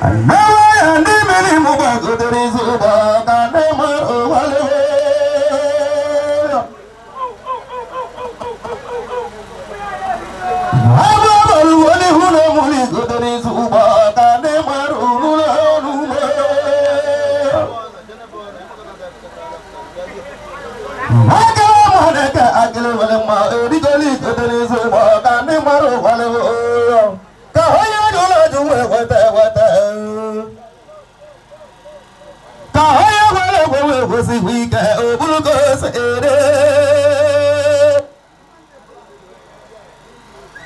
Annawa ndị mmiri m gbagotere izu ụgbọ ka ndị mmadụ wale. Ka onye jụrụ ajụ wee weta eweta, ka onye gwere egwe wee gosikwa ike oburugo ere.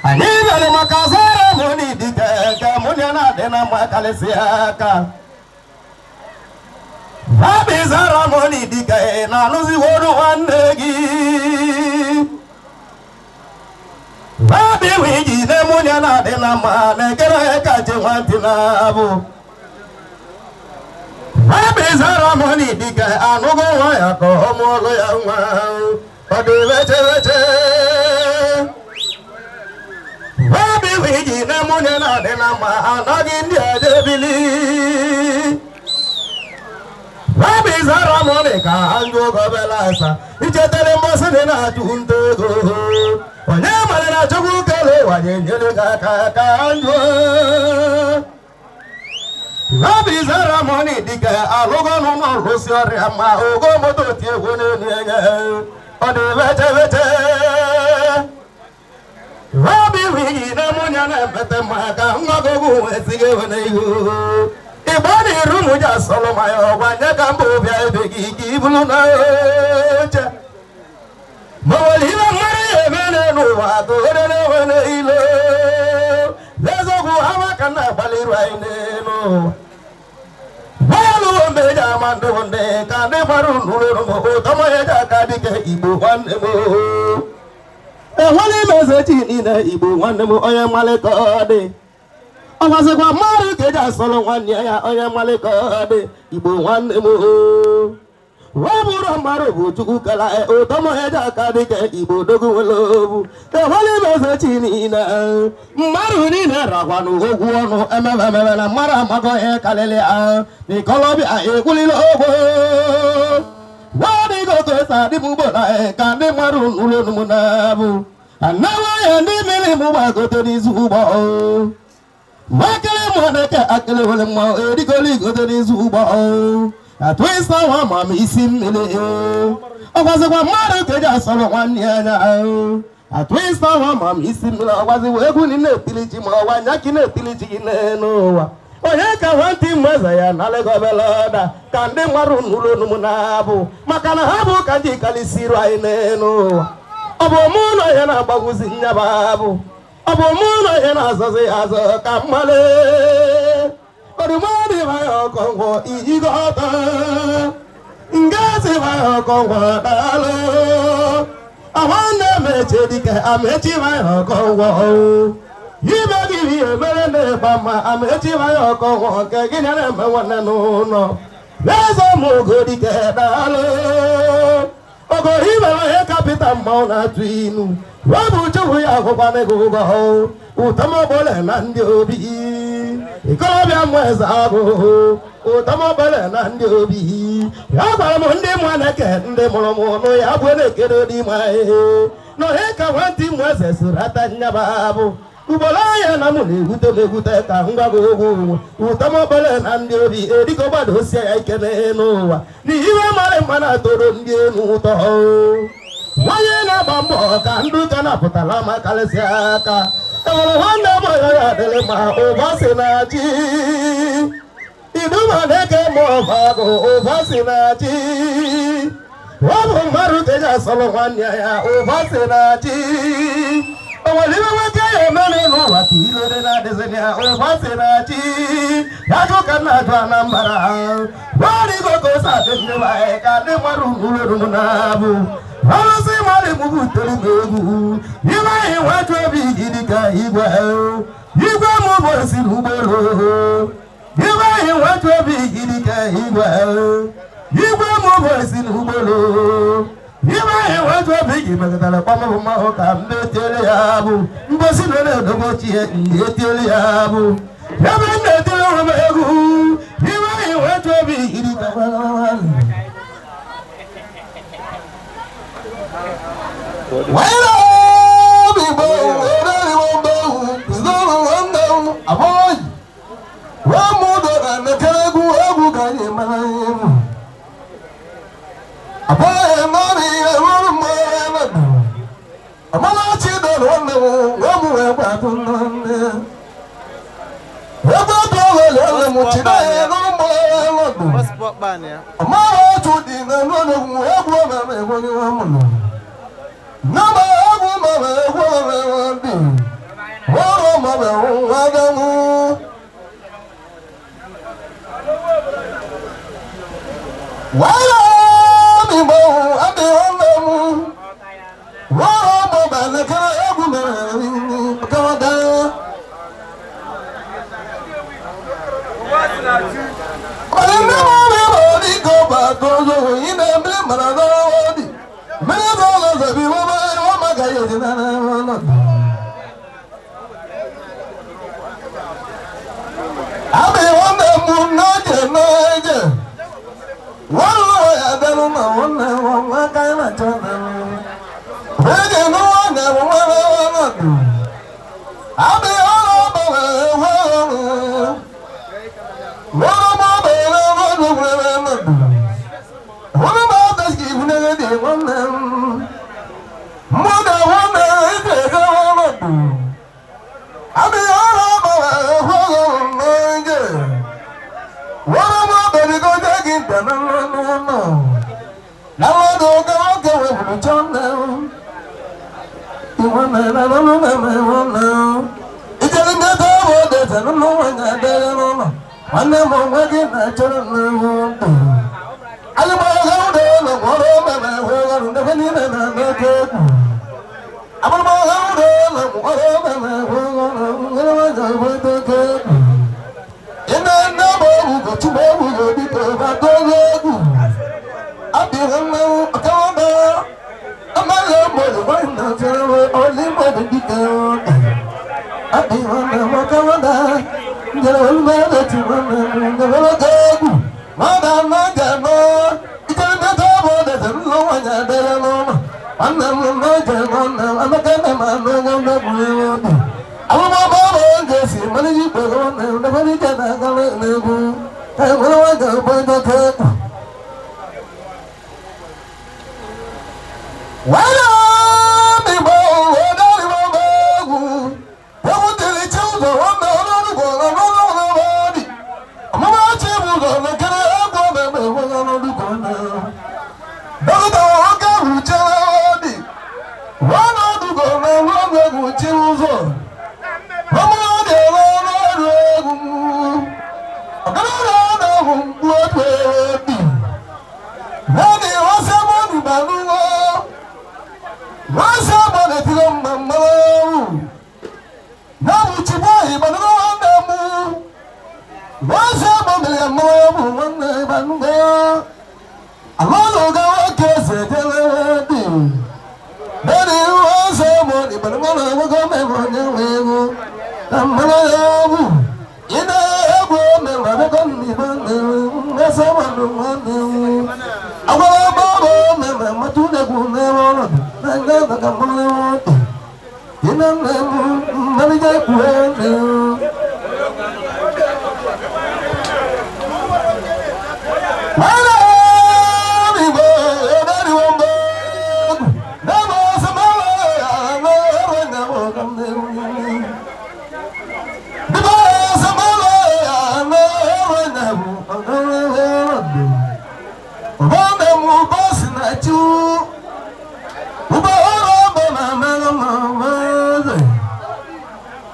Anyị bịara maka zara mụni dike ka mụnye na-adị na mma karịsịa aka. Babi zara mụni dike na-alụziworu nwanne gị. Babi wiji na mụnye na-adị na mma na-ekere ka ji nwantị na-abụ. Babi zara mụni dike anụgo nwa ya ka ọ mụọlụ ya nwa. Ọ dị weche weche. Babi wiji na mụnye na-adị na mma anaghị ndị ejebili. Babi zara mụni ka njụ gọbela asa ichetere mmasị dị na-achụ nta ego. Onye mara na Chukwu kele ụwa nyere gị aka ka njụ. Babi zara mụni dike alụgo n'ụlọ rụsi ọrịa ma ogo moto tie egwu n'elu enye. Ọ dị weche weche. Babi wiji na mụnye na-emete mma ka nwagogo wee ziga ewe n'ihu. Igbo na-eru m ji asọrọ ma ya ọgwa nye ka mba ụbịa ebe gị ka ibulu na oche. Ma nwere ihe mmadụ ya eme n'elu ụwa ka onye na-enwe n'ilo. N'eziokwu ama ka na-agbalị iru anyị n'elu ụwa. Bọọlụ mgbe eji ama ndị bụ ndị ka ndị gbara unu m ụtọ ma ya ji aka dike Igbo nwanne m. Enwere ime eze chi niile Igbo nwanne m onye mmalị ka ọ dị. Ọ gwazikwa mmadụ ka eji asọrọ nwanne ya onye mmalị ka ọ dị Igbo nwanne m. Ọ bụrụ mmadụ bụ Chukwu kara ụtọ ma ya ji aka dike Igbo dogo nwere obu. Enwere ime eze chi niile mmadụ niile rakwanụ okwu ọnụ emebe emebe na mmadụ amago ihe karịrị ahụ n'ikolobịa ekwulila okwu. Wadịgo ka esi adị m ugbo na ka ndị mmadụ nụrụ onu m na-abụ. Anawa ya ndị mmiri m gbagote n'izu ụgbọ. Nwakere mụ na-eke akịrị were mma erigolo igote n'izu ụgbọ. Atụ ịsa nwa ma m isi mmiri. Ọ gwazikwa mmadụ ka eji asọrọ nwanne ya anya. Atụ ịsa nwa ma m isi mmiri ọ gwazikwa egwu na na-etili ji ma ọgwa nya ka ị na-etili ji gị n'elu ụwa. Onye ka nwantị mmeze ya na ọda ka ndị mmadụ nụrụ onu m na-abụ maka na ha bụ ka ndị kalịsiri anyị n'elu ụwa. Ọ bụ mụ na onye na-agbagwuzi nyaba abụ. Ọ bụ mụ na onye na-azọzi azọ ka mmale. Orumọdị baya ọkọngwọ ijigo ọtọ. Ngazi baya ọkọngwọ daalụ. Awanne meche dike amechi baya ọkọngwọ. Ime gị ihe mere na-ịgba mma amechi baya ọkọngwọ nke gị na-eme nwanne n'ụlọ. N'eze m ogo dike daalụ. Ogo ime onye kapịta mmanwụ na-atụ inu. Ọ bụ Chukwu ya akwụkwana gị ụgwọ. Ụtọmọbọle na ndị obi. Ikorobịa mmụ eze agụ. Ụtọmọbọle na ndị obi. Ya gwara m ndị mụ na-eke ndị mụrụ m nụ ya bụ na-ekere dị ma ihe. Na onye ka nwantị mmụ eze siri ata nyaba abụ. Ugboro anya na mụ na-ewute m ewute ka m gwa gị okwu. Ụtọmọbọle na ndị obi eriko gbadosie ya ike n'elu ụwa. N'ihe mara mma na-atoro ndị elu ụtọ. Onye na-agba mbọ ka ndụ ka napụtara ma karịsịa aka. Enwere nwanne m onye ya dịrị ma ụba si na chi. Iduma na-eke m ọba agụ ụba si na chi. Ọ bụ mmadụ ka eji asọrọ nwanne ya ụba si na chi. O nwere ibe nwoke ya eme n'ụlọ ụwa ka ilere na-adịzi ya ụba si na chi. Ya jụ ka nna ajụ Anambra. Gwarịgo ka o si adị ndị be anyị ka ndị mmadụ nụrụ onu na-abụ. Arụsị mmadụ m butere m egwu. Ime anyị nweta obi gị dịka igwe. Igwe m bụ esi n'ụgbọelu. Ime anyị nweta obi gị dịka igwe. Igwe m bụ esi n'ụgbọelu. Ime anyị nweta obi gị megidere kpamụ mmanwụ ka m etiere ya bụ. Mbosi nọ na-edobe ochie ndị etiere ya bụ. Ebe m na-etiri onwe m egwu, iwe anyị wetu obi iri ka. Passport ban ya.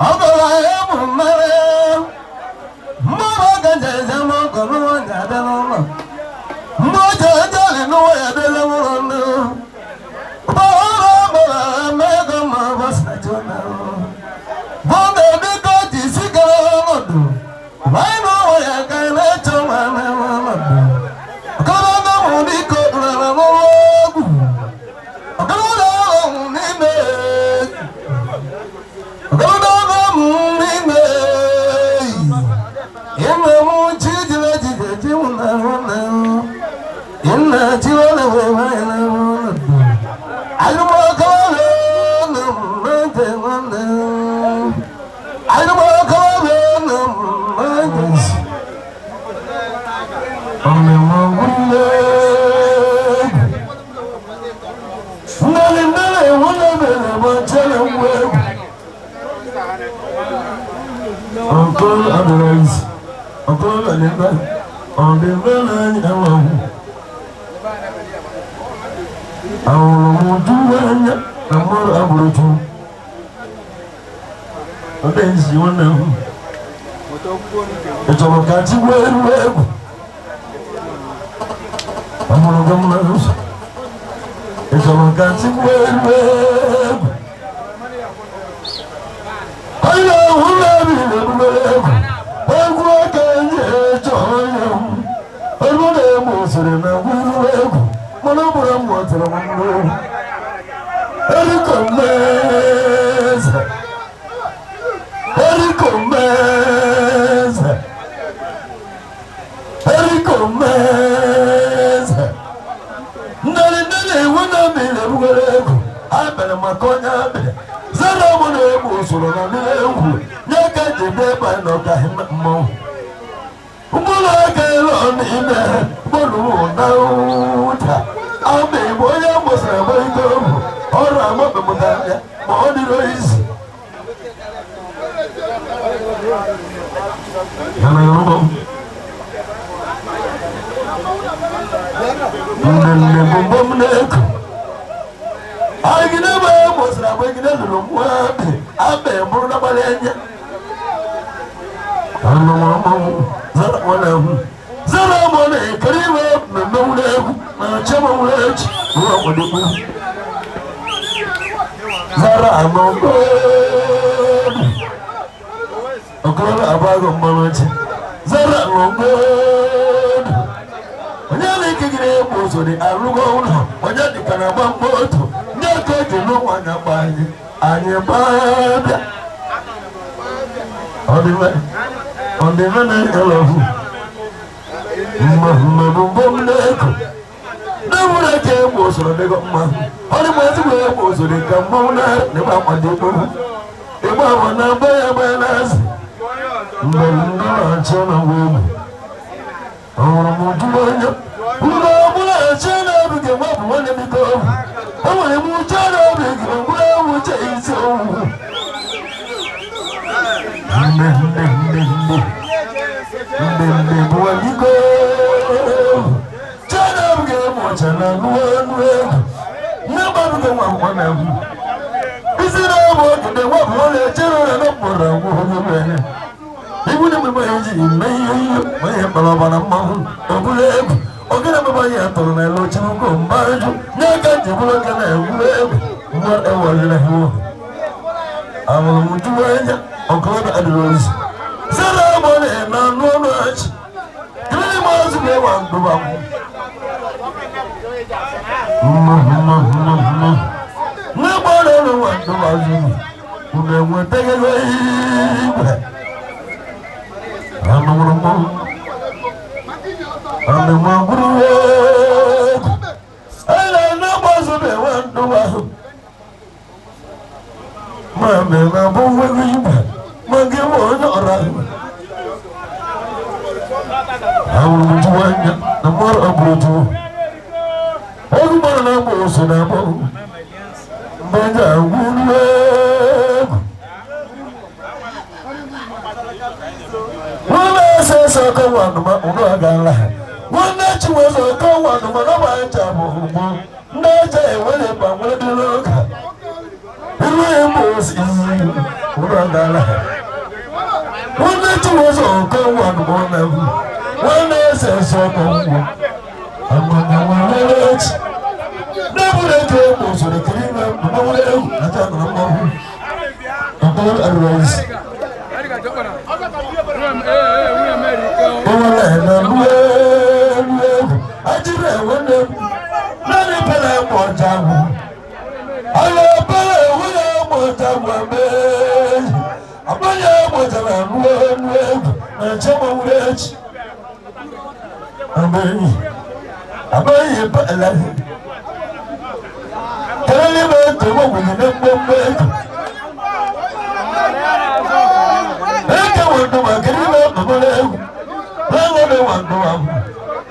Ọbara ya bụ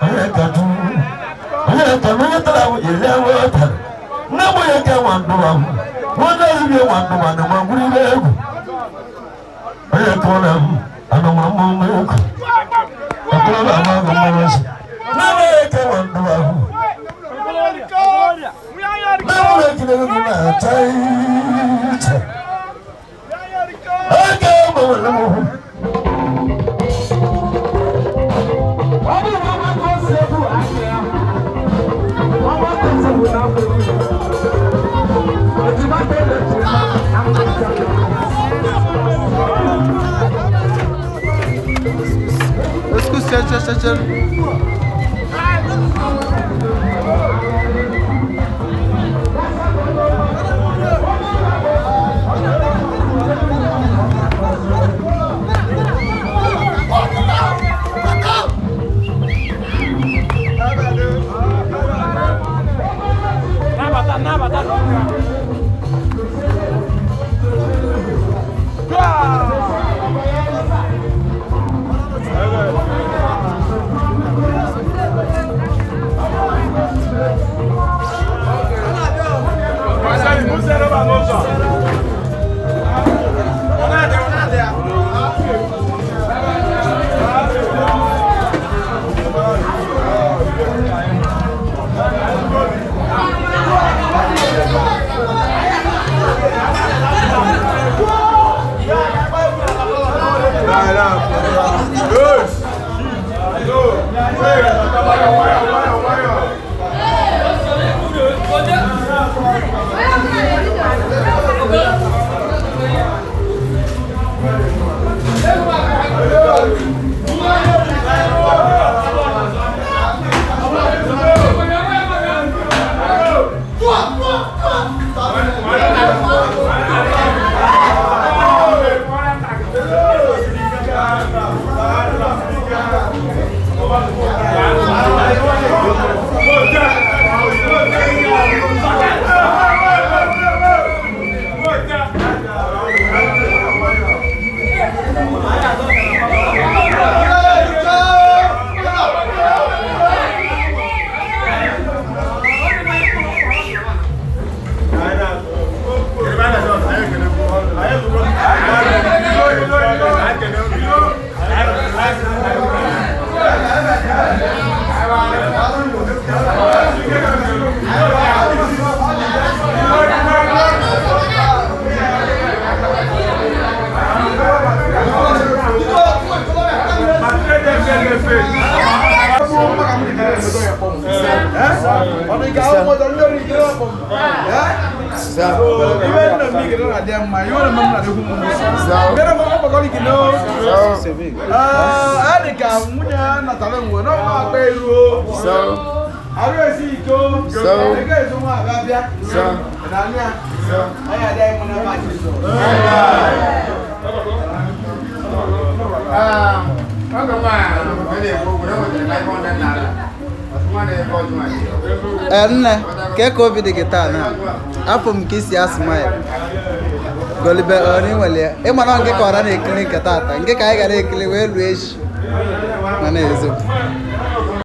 Onye ka tu onye ka onye tara iri ahụ tara nne m onye ka nwa ndụwa m nwanne ezigbo nwa ndụwa na nwa ngwuru ile egwu onye ka ụlọ m anụ nwa mmụọ egwu ọkụrụ na ama agụ mmụọ nsọ nne m onye ka nwa ndụwa m nne m onye ka egwu na-acha iche oge ụmụ m. Excuse, chere, chere, chere. Nne, ka ka obi dị gị taa na afọ m ka isi asụmaya golibe ọrụ nwere ya ịma na nke ka ọra na-ekiri nke taata nke ka anyị gara ekiri wee lụọ echi mana eziokwu.